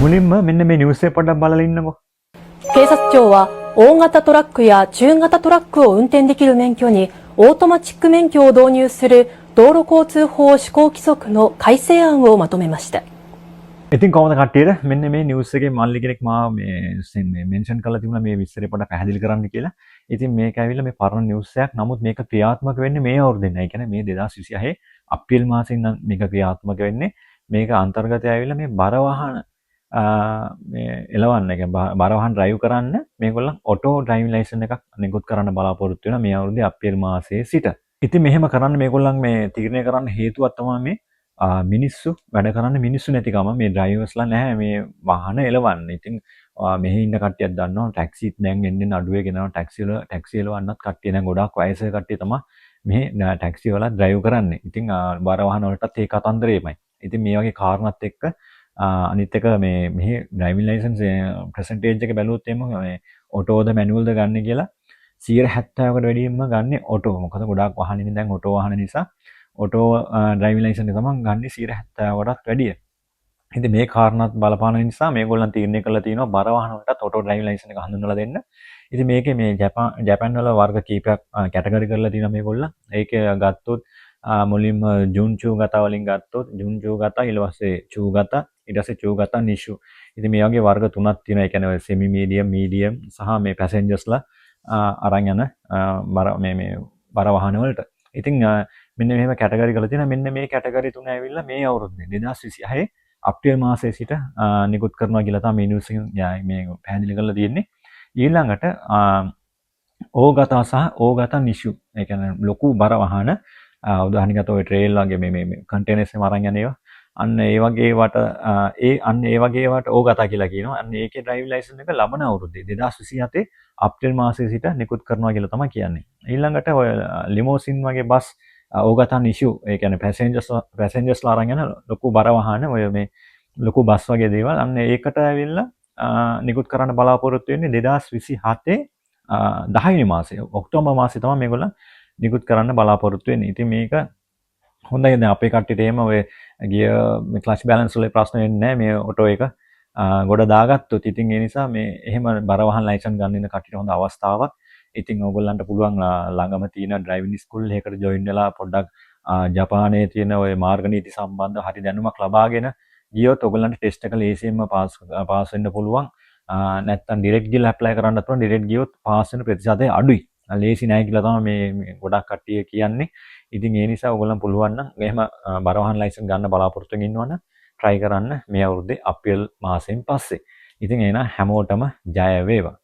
මුලින්ම මෙන්න මේ නිවුස් එක පොඩ්ඩක් බලලා ඉන්නකෝ. 警察庁は大型トラックや中型トラックを運転できる免許にオートマチック免許を導入する道路交通法施行規則の改正案をまとめました。 ඉතින් කොහොමද කට්ටියට? මෙන්න මේ නිවුස් එකේ මල්ලි කෙනෙක් මාව මේ මෙන්ෂන් කරලා තිබුණා මේ විස්තරේ පොඩ්ඩක් පැහැදිලි කරන්න කියලා. ඉතින් මේක ඇවිල්ලා මේ පරණ නිවුස් එකක්. නමුත් මේක ක්‍රියාත්මක වෙන්නේ මේ අවුරුද්දෙන්. ඒ කියන්නේ මේ 2026 අප්‍රේල් මාසෙන් නම් මේක ක්‍රියාත්මක වෙන්නේ. මේක අන්තර්ගතය ඇවිල්ලා මේ බර වාහන මේ එලවන්න, ඒ කියන්නේ බර වාහන ඩ්‍රයිව් කරන්න මේගොල්ලන් ඔටෝ ඩ්‍රයිවිං ලයිසන් එකක් නිකුත් කරන්න බලාපොරොත්තු වෙනවා මේ අවුරුද්දේ අප්‍රේල් මාසයේ සිට. ඉතින් මෙහෙම කරන්න මේගොල්ලන් මේ තීරණය කරන්න හේතුවක් තමයි මේ මිනිස්සු වැඩ කරන්න මිනිස්සු නැතිකම, මේ ඩ්‍රයිවර්ස්ලා නැහැ මේ වාහන එලවන්න. ඉතින් මෙහි ඉන්න කට්ටියක් දන්නවා, ටැක්සිත් දැන් එන්න එන්න අඩු වෙගෙන යනවා. ටැක්සි වල ටැක්සි එලවන්නත් කට්ටිය දැන් ගොඩාක් වයසක කට්ටිය තමයි මෙහි ටැක්සි වල ඩ්‍රයිව් කරන්නේ. ඉතින් බර වාහන වලටත් ඒ කතන්දරේමයි. ඉතින් මේ වගේ කාරණාත් එක්ක අනිත් එක මේ මෙහි ඩ්‍රයිවිං ලයිසන්ස් පර්සන්ටේජ් එක බැලුවොත් එහෙම මේ ඔටෝද මැනුවල්ද ගන්න කියලා 70කට වැඩියෙන්ම ගන්නේ ඔටෝ. මොකද ගොඩාක් වාහන ඉන්නේ දැන් ඔටෝ වාහන නිසා ඔටෝ ඩ්‍රයිවිං ලයිසන් එක තමයි ගන්නේ 70කටත් වැඩිය. ඉතින් මේ කාරණාත් බලපාන නිසා මේගොල්ලන් තීරණය කරලා තියෙනවා බර වාහන වලටත් ඔටෝ ඩ්‍රයිවිං ලයිසන් එක හඳුන්වලා දෙන්න. ඉතින් මේකේ මේ ජපාන් වල වර්ග කීපයක් කැටගරි කරලා තියෙනවා මේගොල්ලන්. ඒක ගත්තොත් මුලින්ම ජුන්චූ ගතා වලින් ගත්තොත් ජුන්චූ ගතා, ඊට පස්සේ චූ ගතා, ඊට පස්සේ චූ ගතා නිෂු. ඉතින් මේ වගේ වර්ග තුනක් තියෙනවා. ඒ කියන්නේ ඔය සෙමි මීඩියම්, මීඩියම් සහ මේ පැසෙන්ජර්ස්ලා අරන් යන බර මේ මේ බර වාහන වලට. ඉතින් මෙන්න මෙහෙම කැටගරි කරලා තියෙනවා. මෙන්න මේ කැටගරි තුන ඇවිල්ලා මේ අවුරුද්දේ 2026 අප්‍රේල් මාසයේ සිට නිකුත් කරනවා කියලා තමයි මේ නිවුස් එකෙන් මේ පැහැදිලි කරලා තියෙන්නේ. ඊළඟට ඕගතා සහ ඕගතා නිෂු. ඒ කියන්නේ ලොකු බර වාහන, උදාහරණයකට ඔය ට්‍රේල් වගේ මේ මේ කන්ටේනර්ස් එකම අරන් යන ඒවා. අන්න ඒ වගේ ඒවාට ඒ අන්න ඒ වගේ ඒවාට ඕගතා කියලා කියනවා. අන්න ඒකේ ඩ්‍රයිවිං ලයිසන් එක ලබන අවුරුද්දේ 2027 අප්‍රේල් මාසයේ සිට නිකුත් කරනවා කියලා තමයි කියන්නේ. ඊළඟට ඔය ලිමෝසින් වගේ බස්, ඕගතා නිෂු, ඒ කියන්නේ පැසෙන්ජර්ස්ලා අරන් යන ලොකු බර වාහන, ඔය මේ ලොකු බස් වගේ දේවල්, අන්න ඒකට ඇවිල්ලා නිකුත් කරන්න බලාපොරොත්තු වෙන්නේ 2027 10 වෙනි මාසයේ, ඔක්තෝබර් මාසයේ තමයි මේගොල්ලන් නිකුත් කරන්න බලාපොරොත්තු වෙන්නේ. ඉතින් මේක හොඳයි. දැන් අපේ කට්ටියට එහෙම ඔය ගියර් මේ ක්ලච් බැලන්ස් වල ප්‍රශ්න වෙන්නේ නැහැ මේ ඔටෝ එක ගොඩ දාගත්තොත්. ඉතින් ඒ නිසා මේ එහෙම බර වාහන ලයිසන් ගන්න ඉන්න කට්ටියට හොඳ අවස්ථාවක්. ඉතින් ඕගොල්ලන්ට පුළුවන් ළඟම තියෙන ඩ්‍රයිවිං ස්කූල් එකකට ජොයින් වෙලා පොඩ්ඩක් ජපානයේ තියෙන ඔය මාර්ග නීති සම්බන්ධ හරි දැනුමක් ලබාගෙන ගියොත් ඔයගොල්ලන්ට ටෙස්ට් එක ලේසියෙන්ම පාස් පාස් වෙන්න පුළුවන්. නැත්තම් ඩිරෙක්ට් ගිහලා ඇප්ලයි කරන්නත් පුළුවන්. ඩිරෙක්ට් ගියොත් පාස් වෙන ප්‍රතිශතය අඩුයි. ලේසි නෑ කියලා තමයි මේ ගොඩක් කට්ටිය කියන්නේ. ඉතින් ඒ නිසා ඔයගොල්ලන් පුළුවන් නම් එහෙම බර වාහන ලයිසන් ගන්න බලාපොරොත්තු වෙමින් ඉන්නවා නම් try කරන්න මේ අවුරුද්දේ අප්‍රේල් මාසයෙන් පස්සේ. ඉතින් එහෙනම් හැමෝටම ජය වේවා.